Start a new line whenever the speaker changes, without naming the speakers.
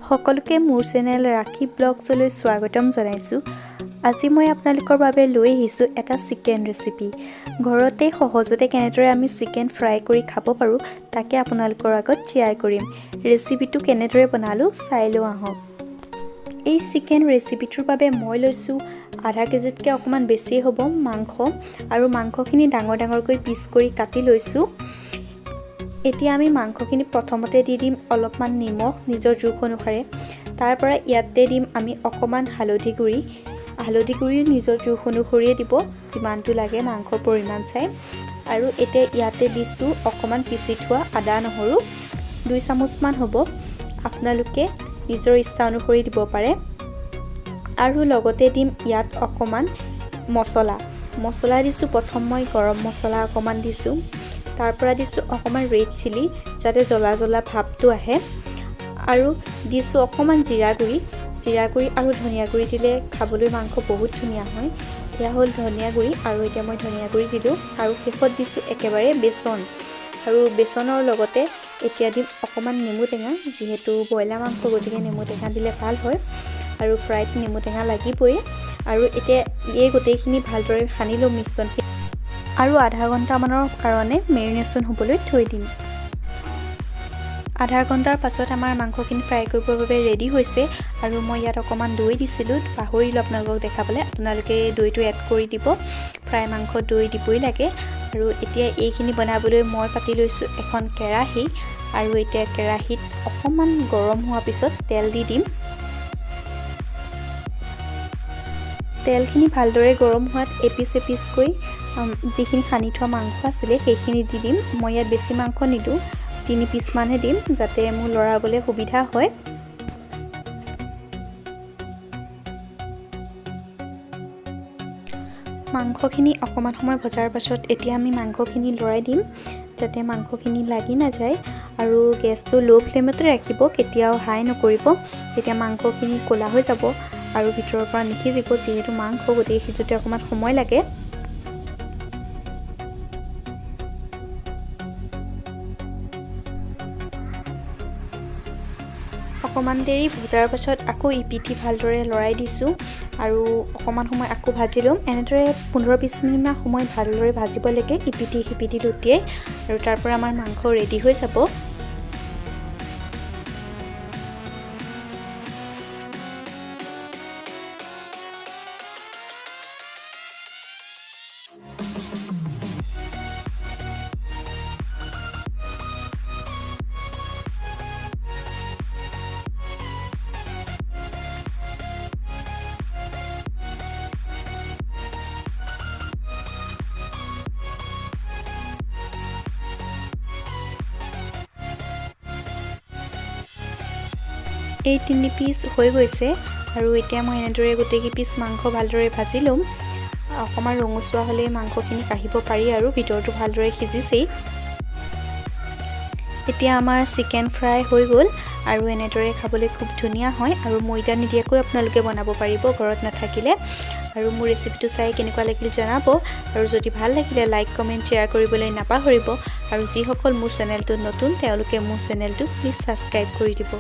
সকলোকে মোৰ চেনেল ৰাখী ব্লগছলৈ স্বাগতম জনাইছোঁ। আজি মই আপোনালোকৰ বাবে লৈ আহিছোঁ এটা চিকেন ৰেচিপি। ঘৰতে সহজতে কেনেদৰে আমি চিকেন ফ্ৰাই কৰি খাব পাৰোঁ, তাকে আপোনালোকৰ আগত শ্বেয়াৰ কৰিম। ৰেচিপিটো কেনেদৰে বনালোঁ, চাই লওঁ আহক। এই চিকেন ৰেচিপিটোৰ বাবে মই লৈছোঁ আধা কেজিতকৈ অকণমান বেছি হ'ব মাংস আৰু মাংসখিনি ডাঙৰ ডাঙৰকৈ পিচ কৰি কাটি লৈছোঁ। এতিয়া আমি মাংসখিনি প্ৰথমতে দি দিম অলপমান নিমখ নিজৰ জোখ অনুসাৰে। তাৰ পৰা ইয়াতে দিম আমি অকণমান হালধি গুড়ি। হালধি গুড়িও নিজৰ জোখ অনুসৰিয়ে দিব, যিমানটো লাগে মাংসৰ পৰিমাণ চাই। আৰু এতিয়া ইয়াতে দিছোঁ অকণমান পিচি থোৱা আদা নহৰু, 2 চামুচমান হ'ব। আপোনালোকে নিজৰ ইচ্ছা অনুসৰি দিব পাৰে। আৰু লগতে দিম ইয়াত অকণমান মছলা। মছলা দিছোঁ, প্ৰথম মই গৰম মছলা অকণমান দিছোঁ। তাৰ পৰা দিছোঁ অকণমান ৰেড চিলি, যাতে জ্বলা জ্বলা ভাৱটো আহে। আৰু দিছোঁ অকণমান জিৰা গুড়ি। জিৰা গুড়ি আৰু ধনিয়া গুড়ি দিলে খাবলৈ মাংস বহুত ধুনীয়া হয়। এয়া হ'ল ধনিয়া গুড়ি আৰু এতিয়া মই ধনিয়া গুড়ি দিলোঁ। আৰু শেষত দিছোঁ একেবাৰে বেচন। আৰু বেচনৰ লগতে এতিয়া দিম অকণমান নেমু টেঙা। যিহেতু ব্ৰইলাৰ মাংস, গতিকে নেমু টেঙা দিলে ভাল হয় আৰু ফ্ৰাইত নেমু টেঙা লাগিবই। আৰু এতিয়া এই গোটেইখিনি ভালদৰে সানি ল'ম মিশ্ৰণখিনি আৰু আধা ঘণ্টামানৰ কাৰণে মেৰিনেশ্যন হ'বলৈ থৈ দিম। আধা ঘণ্টাৰ পাছত আমাৰ মাংসখিনি ফ্ৰাই কৰিবৰ বাবে ৰেডি হৈছে। আৰু মই ইয়াত অকণমান দৈ দিছিলোঁ, পাহৰিলোঁ আপোনালোকক দেখাবলৈ। আপোনালোকে দৈটো এড কৰি দিব। ফ্ৰাই মাংস দৈ দিবই লাগে। আৰু এতিয়া এইখিনি বনাবলৈ মই পাতি লৈছোঁ এখন কেৰাহী। আৰু এতিয়া কেৰাহীত অকণমান গৰম হোৱাৰ পিছত তেল দি দিম। তেলখিনি ভালদৰে গৰম হোৱাত এপিচ এপিচকৈ যিখিনি সানি থোৱা মাংস আছিলে, সেইখিনি দি দিম। মই ইয়াত বেছি মাংস নিদিওঁ, তিনি পিচমানহে দিম, যাতে মোৰ লৰাবলৈ সুবিধা হয়। মাংসখিনি অকণমান সময় ভজাৰ পাছত এতিয়া আমি মাংসখিনি লৰাই দিম, যাতে মাংসখিনি লাগি নাযায়। আৰু গেছটো ল' ফ্লেমতে ৰাখিব, কেতিয়াও হাই নকৰিব। তেতিয়া মাংসখিনি ক'লা হৈ যাব আৰু ভিতৰৰ পৰা নিসিজিব। যিহেতু মাংস, গতিকে সিজোঁতে অকণমান সময় লাগে। অকণমান দেৰি ভজাৰ পাছত আকৌ ইপিঠি ভালদৰে লৰাই দিছোঁ আৰু অকণমান সময় আকৌ ভাজি ল'ম। এনেদৰে 15-20 মিনিটমান সময় ভালদৰে ভাজিব লাগে ইপিঠি সিপিঠি লুটিয়াই আৰু তাৰপৰা আমাৰ মাংস ৰেডি হৈ যাব। এই তিনি পিচ হৈ গৈছে আৰু এতিয়া মই এনেদৰে গোটেইকেই পিচ মাংস ভালদৰে ভাজি ল'ম। অকণমান ৰঙচুৱা হ'লেই মাংসখিনি কাঢ়িব পাৰি আৰু ভিতৰটো ভালদৰে সিজিছেই। এতিয়া আমাৰ চিকেন ফ্ৰাই হৈ গ'ল আৰু এনেদৰে খাবলৈ খুব ধুনীয়া হয়। আৰু ময়দা নিদিয়াকৈ আপোনালোকে বনাব পাৰিব ঘৰত নাথাকিলে। আৰু মোৰ ৰেচিপিটো চাই কেনেকুৱা লাগিল জনাব। আৰু যদি ভাল লাগিলে লাইক, কমেণ্ট, শ্বেয়াৰ কৰিবলৈ নাপাহৰিব। আৰু যিসকল মোৰ চেনেলটোত নতুন, তেওঁলোকে মোৰ চেনেলটো প্লিজ ছাবস্ক্ৰাইব কৰি দিব।